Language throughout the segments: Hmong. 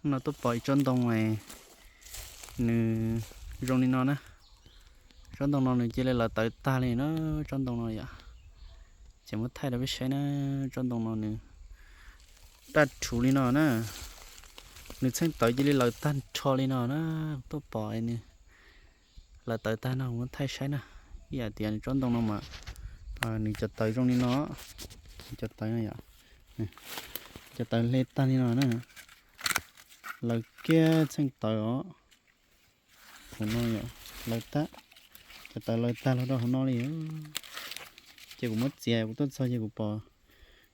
No tuaj pom ib tsob ntoo, nws zoo li no na. Tsob ntoo no nws cia li lawv tawv tag li na, tsob ntoo no yom. Ces muab thaij rau peb saib na, tsob ntoo no nws daj rhuv li no na. Nws txheej tawv cia li lawv tag nrho li no na, tuaj pom nws lawv tawv tag no, muab thaij saib na. Ib yam tias nws tsob ntoo no mas nws cov tawv zoo li no, nws cov tawv no yom, cov tawv hle tag li no na, lawv kiag txheej tawv os. Hauv no yom, lawv tag, cov tawv lawv tag los rau hauv no li. Ces kuv muab txiav, kuv tuaj txog ces kuv pom,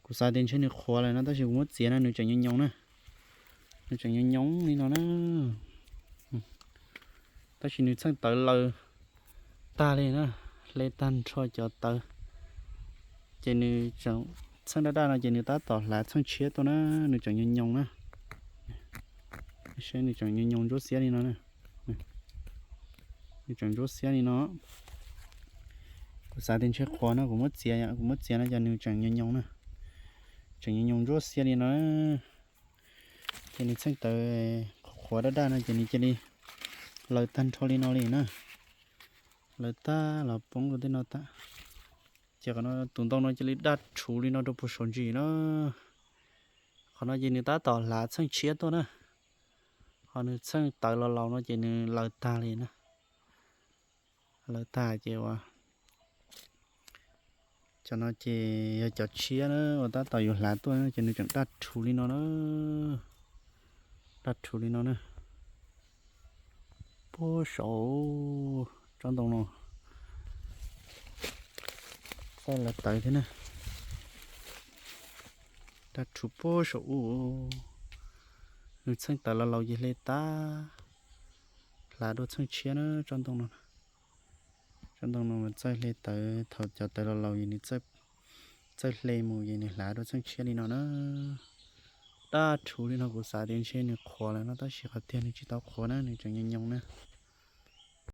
kuv xav tias ntshe nws qhuav lawm no, tab sis kuv muab txiav no nws tseem nyoos nyoos na. Nws tseem nyoos nyoos li no na. Tab sis nws txheej tawv lawv tag li na, hle tag nrho cov tawv. Ces nws tseem, txheej daj daj no ces nws tab tom hlav txheej tshiab tuaj na, nws tseem nyoos nyoos na. Saib nws tseem nyoos nyoos ntsuab xiab li no na. Nws tseem ntsuab xiab li no. Kuv xav tias ntshe qhuav no, kuv muab txiav, kuv muab txiav no ces nws tseem nyoos nyoos na. Tseem nyoos nyoos ntsuab xiab li no. Ces nws txheej tawv qhuav qhuav daj daj no ces nws cia li lawv tag nrho li no li na. Lawv tag los poob rau tej no tag. Ces qhov no tus ntoo no cia li daj rhuv li no rau puag saum ntsis na. Qhov no ces nws tab tom hlav txheej tshiab tuaj na. Ho nws txheej tawv los laus no ces nws lawv tag li na. Lawv tag ces ua, cov no ces yog cov tshiab na, uas tab tom yus hlav tuaj ces nws tseem daj rhuv li no na. Daj rhuv li no na. Puag saum tsob ntoo no txaij lawv tawv thiab na. Daj rhuv puag saum ub. Nws txheej tawv los laus ces hle tag, hlav dua txheej tshiab na tsob ntoo no. Tsob ntoo no mas txawj hle tawv, thaum cov tawv los laus ces nws txawj hle mus ces nws hlav dua txheej tshiab li no na. Daj rhuv li no kuv xav tias ntshe nws qhuav lawm no, tab sis qhov tiag nws tsis tau qhuav na, nws tseem nyoos nyoos na.